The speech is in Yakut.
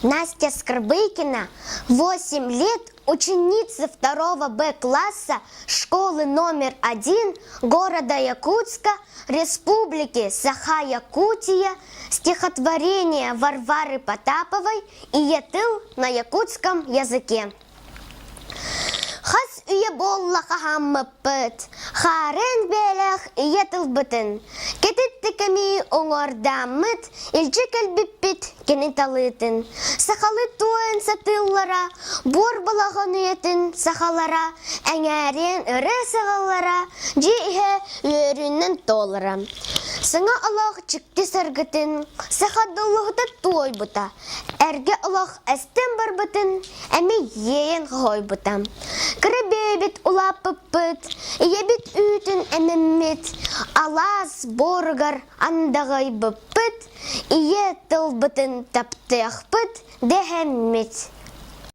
Настя Скрыбыкина, 8 лет, ученица второго Б-класса школы номер один города Якутска, Республики Саха-Якутия, стихотворение Варвары Потаповой «Ийэ тыл на якутском языке». Хас үйэ буолла хаһааммыппыт, хаарын бээлээх ийэ тылбытын, кэтит кэми уҥуордааммыт, илдьэ кэлбиппит кини талыытын. Сахалыы туойан сатыыллара, буор балаҕан үйэтин сахалара, эҥээриэн ырыа саҕаллара, дьиэ иһэ үөрүүнэн туолара. Саҥа олох чикти саргытын, саха доллоһута туойбута, эргэ олох эстэн барбытын эмиэ иэйэн хоһуйбута. Кыра бэйэбит улааппыппыт, ийэбит үүтүн эмэммит, алаас буоругар андаҕайбыппыт, ийэ тылбытын таптыахпыт дэһэммит.